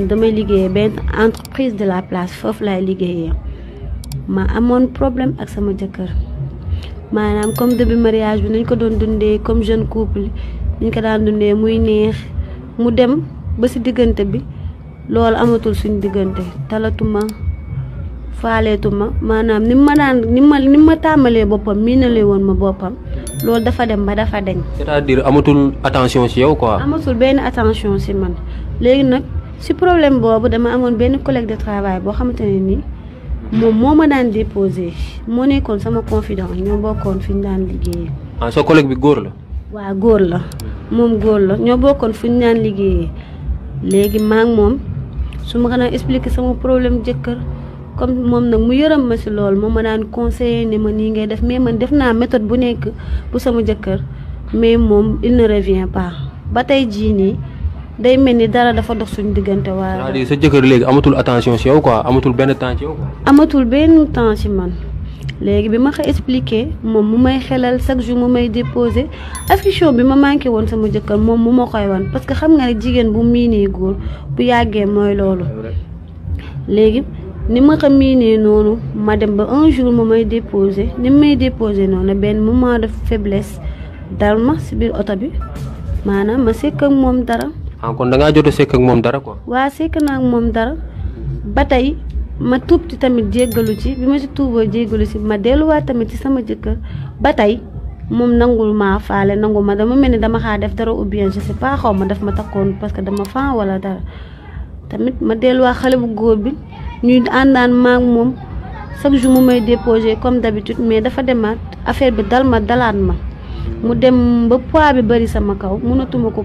damay liggéeyee benn entreprise de la place foofu laay liggéeyee ma amoon problème ak sama jëkkër maanaam comme début mariage bi nañ ko doon dundee comme jeune couple niñ ko daan dundee muy neex mu dem ba ci diggante bi loolu amatul suñ diggante talatuma faaleetuma maanaam ni ma tàmmalee boppam miinalee woon ma boppam loolu dafa dem ba dafa deñ. c'est-à-dire amatul attention ci yow quoi. amatul benn attention ci man léegi nag ci problème boobu dama amoon benn collègue de travail boo xamante ne nii moom moo ma daan déposé moo nekkoon sama confident ñoo bokkoon fi ñu daan liggéeyee. ah sa collègue bi góor la. waaw góor la moom góor la ñoo bokkoon fi ñu daan liggéeyee léegi maa ngi moom su ma ko daan expliquer sama problème jëkkër. comme moom nag mu yërëm ma ci loolu moom ma daan conseiller ne ma nii ngay def mais man def naa méthode bu nekk bu sama jëkkër mais moom il ne revient pas ba tey jii nii day mel ni dara dafa dox suñu diggante waa. c'est-à-dire sa jëkkër léegi amatul attention ci yow quoi amatul benn temps ci yow quoi. amatul benn temps ci man léegi bi ma ko expliqué moom mu may xelal chaque jour mu may déposer affection bi ma manqué woon sama jëkkër moom mu ma koy wan parce que xam nga ne jigéen bu miinee góor bu yàggee mooy loolu léegi. ni ma ko miinee noonu ma dem ba un jour mu may déposé ni may déposé noonu benn moment de faiblesse dal ma ci biir oto bi maanaam ma sekk ak moom dara. ah kon da ngaa jot a sekk ak moom dara quoi. waa sekk naa ak moom dara ba tey ma tuub ci tamit jéggalu ci bi ma ci tuuboo jéggalu ci ma delluwaat tamit ci sama jëkkër ba tey moom nangul maa faale nangu ma dama mel ni dama xaa def dara ou bien je sais pas xaw ma daf ma takkoon parce que dama fan wala dara tamit ma delluwaat xale bu góor bi. ñuy àndaan maak moom chaque jour mu may déposer comme d'habitude mais dafa demaat affaire bi dalaat ma mu dem ba poids bi bari sama kaw mënatuma ko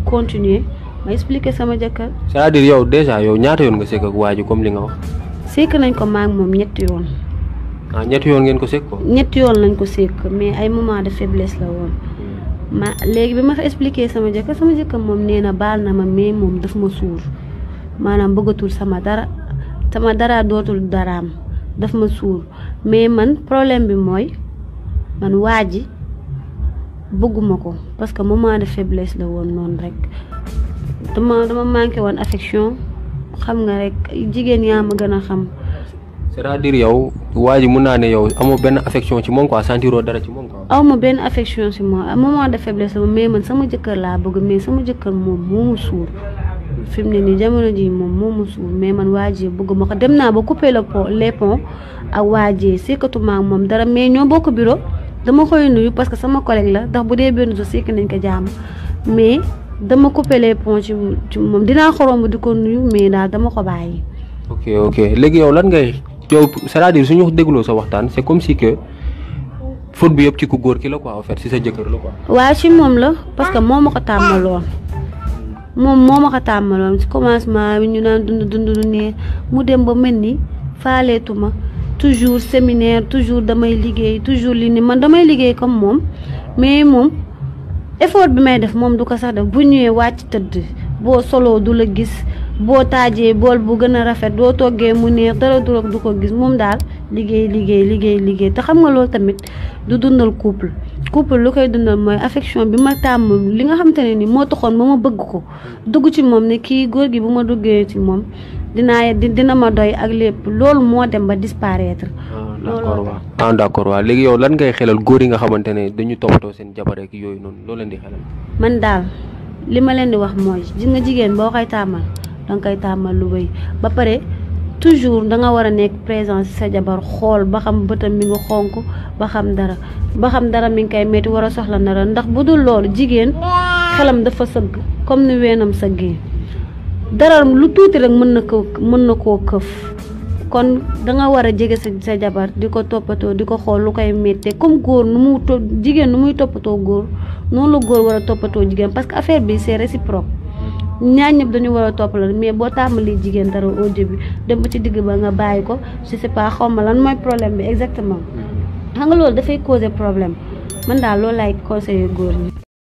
continuer ma expliquer sama jëkkër. c'est-à-dire yow déjà yow ñaata yoon nga sekk ak waa ji comme li nga wax. sekk nañ ko maak moom ñetti yoon. ah ñetti yoon ngeen ko sekk ko. ñetti yoon lañ ko sekk mais ay moment de faiblesse la woon. ma léegi bi ma ko expliquer sama jëkkër moom nee na baal na ma mais moom daf ma suur maanaam bëggatul sama dara dootul daraam daf ma suur mais man problème bi mooy man waa ji bëgguma ko parce que moment de faiblesse la woon noonu rek dama manqué woon affection xam nga rek jigéen yaa ma gën a xam. c'est-à-dire yow waa ji mun naa ne yow amoo benn affection ci moom quoi sentiroo dara ci moom quoi. aw ma benn affection ci moom moment de faiblesse la mais man sama jëkkër laa bëgg mais sama jëkkër moom moo ma suur. fi mu ne nii jamono ji moom moomu suul mais man waajee bëgg ma ko dem naa ba couper les ponts ak waajee sekkatuma ak moom dara mais ñoo bokk bureau dama koy nuyu parce que sama collègue la ndax bu dee benn jour sekk nañ ko jàmm mais dama couper les ponts ci moom dinaa xorom di ko nuyu mais daal dama ko bàyyi. ok léegi yow lan ngay yow c'est-à-dire suñu dégloo sa waxtaan c'est comme si que faute bi yëpp ci ku góor ki la quoi en fait si sa jëkkër la quoi. waaw ci moom la parce que moo ma ko tàmmaloon. moom moo ma ko tàmmaloon ci commencement bi ñu daan dund lu neex mu dem ba mel ni faaleetuma toujours séminaire toujours damay liggéey toujours li ni man damay liggéey comme moom mais moom effort bi may def moom du ko sax def bu ñëwee wàcc tëdd boo soloo du la gis boo taajee bool bu gën a rafet doo toggee mu neex dara du ko gis moom daal liggéey te xam nga loolu tamit du dundal couple lu koy dundal mooy affection bi ma tàmm li nga xamante ne ni moo taxoon ba ma bëgg ko dugg ci moom ne kii góor gi bu ma duggee ci moom dina ma doy ak lépp loolu moo dem ba disparaître. d'accord waaw léegi yow lan ngay xelal góor yi nga xamante ne dañu toppatoo seen jabar ak yooyu noonu loo leen di xelal. man daal li ma leen di wax mooy gis nga jigéen boo koy tàmmal danga koy tàmmal lu bëri ba pare toujours da nga war a nekk présence sa jabar xool ba xam bëtam mi ngi xonk ba xam dara mi ngi koy metti war a soxla dara ndax bu dul loolu jigéen xelam dafa sëgg comme ni weenam sëggee dara lu tuuti rek mën na koo këf kon da nga war a jege sa jabar di ko toppatoo di ko xool lu koy metti comme góor jigéen nu muy toppatoo góor noonu la góor war a toppatoo jigéen parce que affaire bi c'est réciproque ñaar ñëpp dañu war a toppalal mais boo tàmbalee jigéen dara au début dem ba ci digg ba nga bàyyi ko je sais pas xaw ma lan mooy problème bi exactement xam nga loolu dafay causer problème man daal loolu laay conseiller góor ñi.